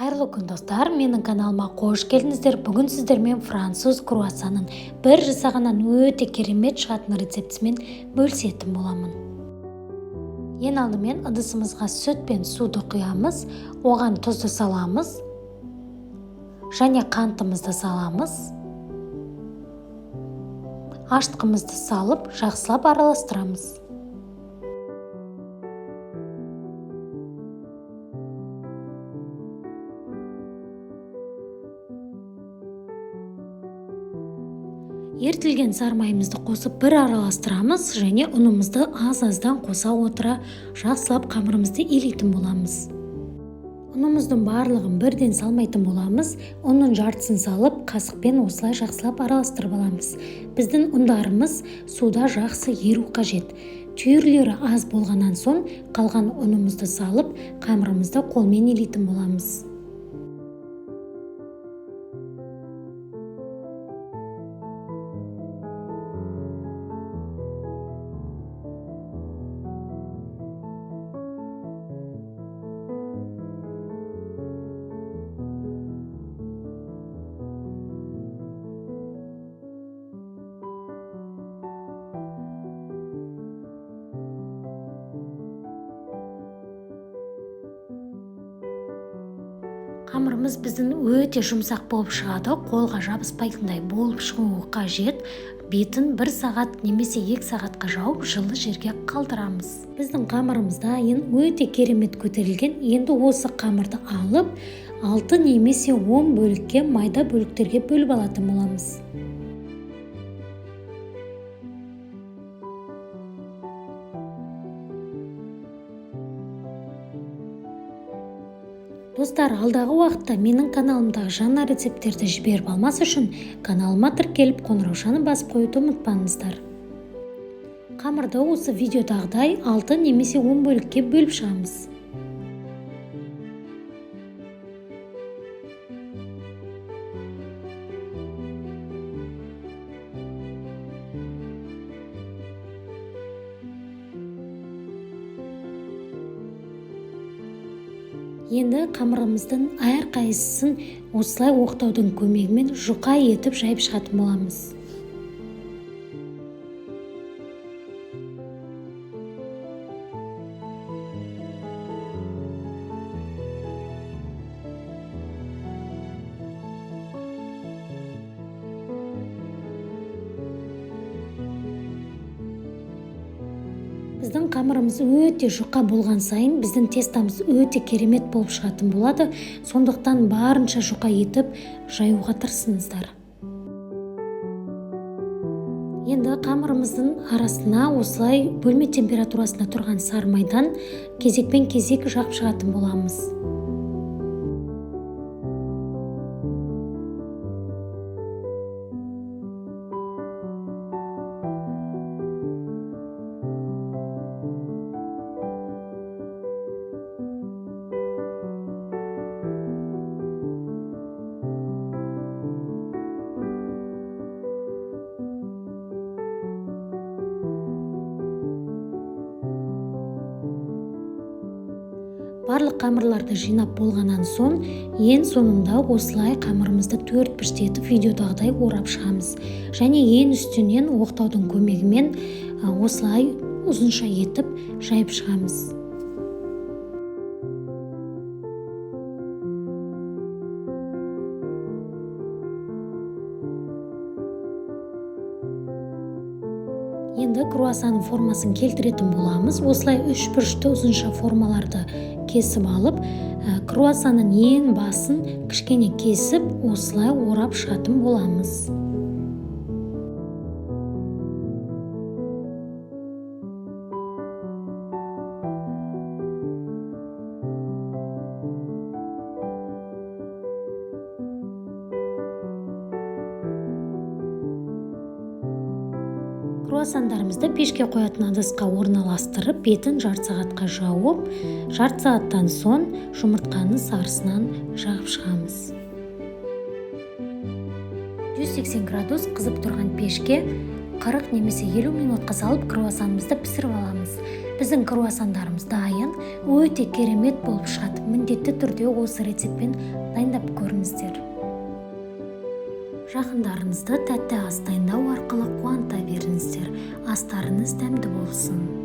Қайырлы күн, достар! Менің каналыма қош келдіңіздер! Бүгін сіздермен француз круассанын бір жасағаннан өте керемет шығатын рецептісімен бөлісетін боламын. Ең алдымен ыдысымызға сүт пен суды құямыз, оған тұзды саламыз және қантымызды саламыз. Ашытқымызды салып, жақсылап араластырамыз. Ерітілген сары майымызды қосып, бір араластырамыз және ұнымызды аз-аздан қоса отыра жақсылап қамырымызды илейтін боламыз. Ұнымыздың барлығын бірден салмайтын боламыз. Ұнның жартысын салып, қасықпен осылай жақсылап араластырып аламыз. Біздің ұндарымыз суда жақсы еру қажет. Түйірлері аз болғаннан соң қалған ұнымызды салып, қамырымызды қолмен илейтін боламыз. Қамырымыз біздің өте жұмсақ болып шығады, қолға жабыспайтындай болып шығуы қажет. Бетін 1 сағат немесе 2 сағатқа жауып, жылы жерге қалдырамыз. Біздің қамырымыз дайын, өте керемет көтерілген. Енді осы қамырды алып, 6 немесе 10 бөлікке, майда бөліктерге бөліп алатын боламыз. Достар, алдағы уақытта менің каналымдағы жаңа рецепттерді жіберіп алмас үшін каналыма тіркеліп, қоңыраушаны басып қоюды ұмытпаңыздар. Қамырды осы видеодағыдай 6 немесе 10 бөлікке бөліп шығамыз. Енді қамырымыздың әрқайсысын осылай оқтаудың көмегімен жұқа етіп жайып шығатын боламыз. Біздің қамырымыз өте жұқа болған сайын біздің тестамыз өте керемет болып шығатын болады. Сондықтан барынша жұқа етіп жаюға тырысыңыздар. Енді қамырымыздың арасына осылай бөлме температурасында тұрған сары майдан кезекпен кезек жағып шығатын боламыз. Барлық қамырларды жинап болғаннан соң, ең соңында осылай қамырымызды төрт бұрышты етіп видеодағыдай орап шығамыз. Және ең үстінен оқтаудың көмегімен осылай ұзынша етіп жайып шығамыз. Енді круассанның формасын келтіретін боламыз. Осылай үш бұрышты ұзынша формаларды кесіп алып, круассанның ең басын кішкене кесіп, осылай орап шығатын боламыз. Круассандарымызды пешке қоятын ыдысқа орналастырып, бетін жарты сағатқа жауып, жарты сағаттан соң жұмыртқаны сарысынан жағып шығамыз. 180 градус қызып тұрған пешке 40 немесе 50 минутқа салып круассанымызды пісіріп аламыз. Біздің круассандарымыз дайын, өте керемет болып шығады. Міндетті түрде осы рецептпен дайындап көріңіздер. Жақындарыңызды тәтті ас дайындау арқылы қуанта беріңіздер. Астарыңыз дәмді болсын!